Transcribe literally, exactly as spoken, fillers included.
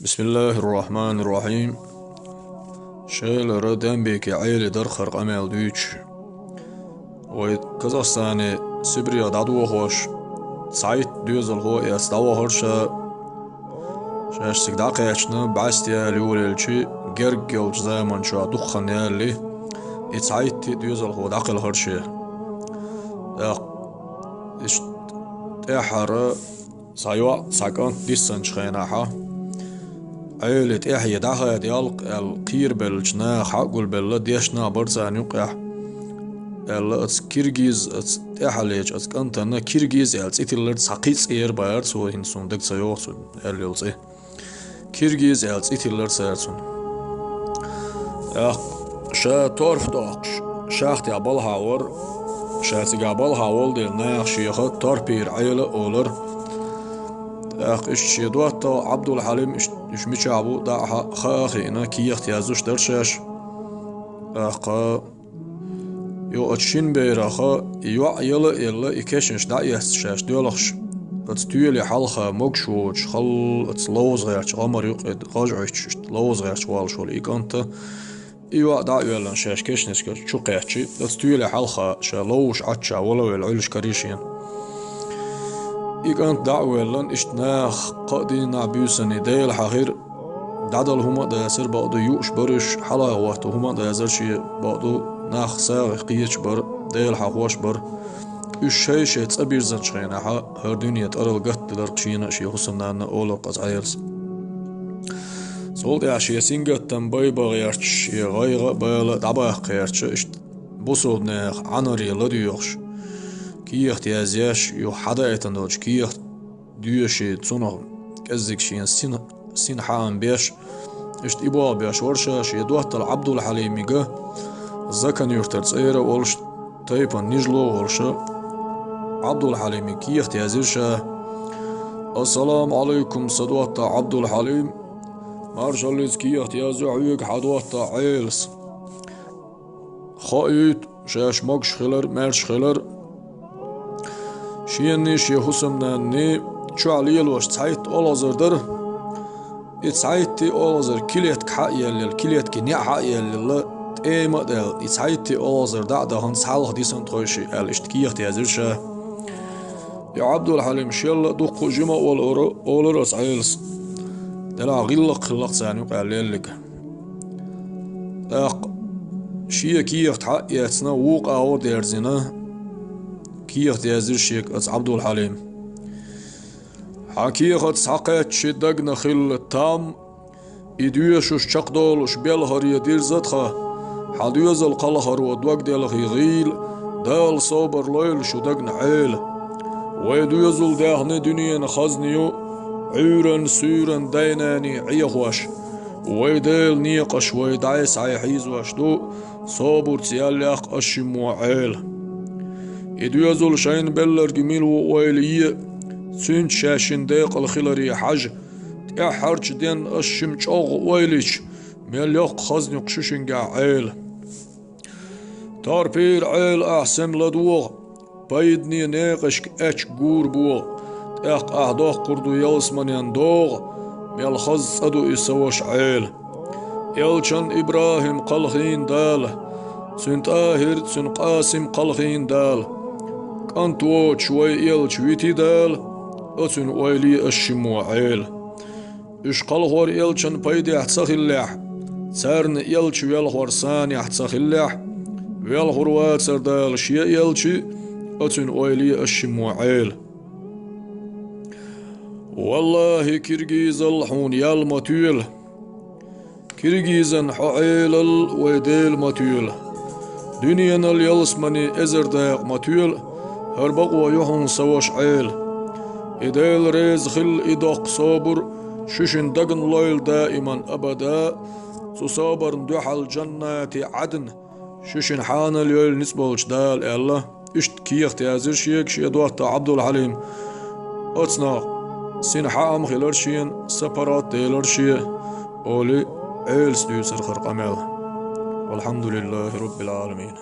بسم الله الرحمن الرحيم. Шелара Дембике Ӏели дархар къамел дуьйцуш. Вай Казахстане Сибрех дӀадохош, цхьайтта доьзалхо эца дӀавахар ша. Шаьш цига дӀакхаьчна, бӀаьсте яла йолаелча, герга йолчу заманчохь дукха хан яьлли, и цхьайтта доьзалхо дӀакхелхар шен. ТӀаккха иштта тӀаьххьара цхьа йоӀ, цхьа кӀант диссанчу хенахьа, Ӏели тӀаьхье дӀахадаялкх аьлла, кхерабеллачу наха хьа а гулбелла, дешна а бара царна юккъехь, аьлла, оцу киргиз, оцу тӀаьххьалечу оцу кӀантана киргиз аьлла цӀе тиллар, цхьа кхин а цӀе яра бахара цо, хӀинца суна дага ца йогӀу цуьнан аьлла йолу цӀе. Киргиз аьлла цӀе тиллар цара цунна. ТӀаккха ша торф доккхуш, шахтехь балхахь вара, ша цигахь балхахь волу дела, наха шеха Торпера Ӏела а олура. ТӀаккха иштта шен доттагӀа Ӏабдулхьалим, иштта уьш мичахь бу дӀа а хаа а хиъна, кехат яздеш дара шаьш. ТӀаккха Йо, оцу шина бераха и йоӀ яла а елла, и кешнаш дӀаэцна шаьш доьлхуш, оцу тоьли хьалха могуш воцуш, халла оцу ловза гӀерташ, гӀамар юккъе гӀаж Ӏуьттуш, иштта ловза гӀерташ волуш волу и кӀанта, и йоӀ дӀа а оьллина шаьш кешнашка чу кхаьччи, оцу тоьли хьалха ша ловзуш Ӏаччахь вала а велла Ӏуьллуш карий шена. И кӀант дӀа а воьллина, иштта наха кхаа дийнахь буьйсанна Дела хьахира, дӀадала хӀума а дацара бакъду, юуш бара уьш, хьалха хӀотто хӀума а дацара шен бакъду, нах сагӀех кхеташ бара, Дела хьахош бара. Уьш шай-шай цӀа бирзинчу хенахьа, хӀара дуьне тӀарал гатделларх шена а, шен хӀусамнанна а олура-кх оцу Ӏелас. Цул тӀаьхьа шен сингаттам байбан гӀерташ, шен гӀайгӀа а, бала а дӀабаккха гӀерташ, иштта бусалба нехан Ӏанаре ладоьгӀуш, кехат язъеш, юха хьадаийтина долчу кехат доьший, цунах кӀеззиг шена син, син хьаам беш, иштта и болх беш вара ша, шен доттагӀа Ӏабдулхьалимига, Закан-Юьртара цӀера а волуш, тайпана нижло а волуша, Ӏабдулхьалимига кехат яздира ша: «Ассаламу Ӏалайкум, сан доттагӀа Ӏабдулхьалим! Маршаллица кехат яздо хьоьга хьан доттагӀа Ӏелас». Хоуьйту, шаьш могуш хилар, маьрша хилар. Шенний, шен хӀусамнанний чохь лелош цхьайтта олхазар дара. И цхьайтта олхазар килетка хьа а еллийла, килетки неӀ хьа а еллийла, тӀема а даьлла, и цхьайтта олхазар дӀа а дахана, цхьалха дисина тхойшиъ аьлла, иштта кехат яздира ша. И Ӏабдулхьалим шелла а дуккха а жима а волура, олура оцу Ӏелас. Делахь гӀиллакх хилла-кх царна юкъахь леллиг. ТӀаккха шен кехат хьа а эцна, вукху агӀор дерзина, кехат яздира шега оцу Ӏабдулхьалим. Хьан кехат схьакхаьччи дагна хилла там, и доьшуш чекхдолуш белхаре дирза тхан, хьан доьзал кхалхаро догделхий гӀийла, Дала собар лойла шу дагна Ӏела. Вай доьзал даьхни дуьненан хазна ю, Ӏуьйранна, суьйранна дай-наний Ӏехош. Вай Делан некъаш вай дӀай-схьай хьийзош ду, собарца ял яккха ас шиммо Ӏела. И доьзал шайна белларг мила ву ойла е, цуьнца шаьшшинна декъала хиларе хьажа, тӀаьххьарчу денна ас шимма чӀогӀа ойла йича, мел йоккха хазна ю-кх шу шингахь Ӏела. Торпера Ӏела, ахь сема ладогӀа, пайдане некъашка аьчка гур богӀа, тӀаккха ахь доккхур ду ялсаманен догӀа, мел хаза цӀа ду и сан ваша Ӏела. Элчан ИбрахӀим кхалхийна Дала, цуьнан ТӀахӀир, цуьнан Къасим кхалхийна Дала. КӀант воцуш вай элча вити Дала, оцуьнан ойла е ас шиммо Ӏела. Уьш кхалхор элчан пайдехь ца хиллехь, царна элча велхор санехь ца хиллехь, велхур вацара Дала шен элча, оцуьнан ойла е ас шиммо Ӏела. Валлахьи, киргизал хьуна ял ма тоьла. Киргизан хьо Ӏелал вай Дела ма тоьла. Дуьненал ялсамане эзар дакъа ма тоьла, хӀара бакъо ю хьуна сан ваша Ӏела. И Дела реза хилла и доккха собар шу шина дагна лойла даиман абада, цу собарна дуьхьал жаннати Ӏадн шу шина хьанал йойла ницкъ болчу Дала аьлла, иштта кехат яздира шега шен доттагӀа Ӏабдулхьалим. Оцунах сина хьаам хилар шена, са паргӀат делар шен, олий, Ӏелас дуьйцура хӀара къамел. Валхьамдулиллахьи роббил Ӏаламин.